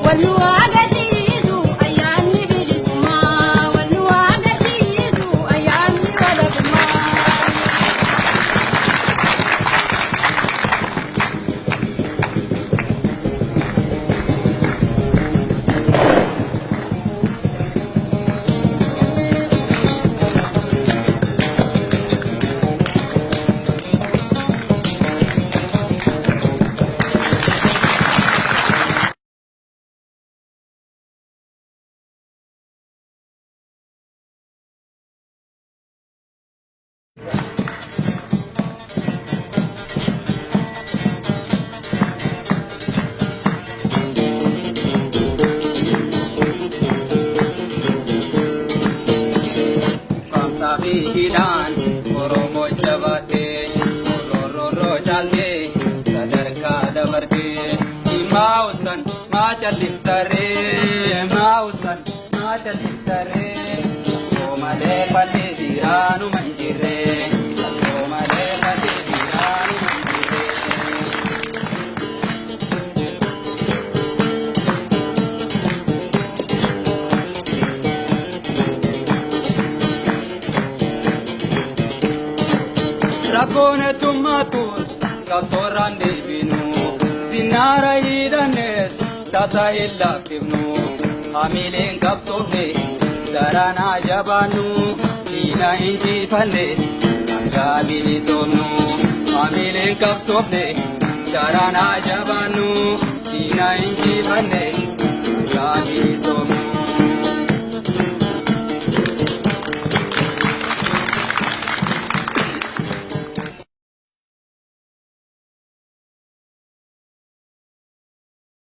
Wal nu agarsiisu ayyaanni bilisummaa. Wal nu agarsiisu ayyaanni walabummaa. Kamsaa fi hidhaan Oromoo jabaatee roorroorroo caaltee sadarkaa dabartee maa ustan maa calliftarree maa ustan maa calliftarree soomalee fallee dhiiraanuma hin jirree soomalee fallee dhiiraanuma hin jirree. Rakkoon heddummatus qabsoorraan deebinu sinnaara hidhannes tasa hin laaffifnu hamileen qabsoofne daranaa jabaannu diina injifanne hanga bilisoomnu hamileen qabsoofne daranaa jabaannu diina injifanne hanga bilisoomnu.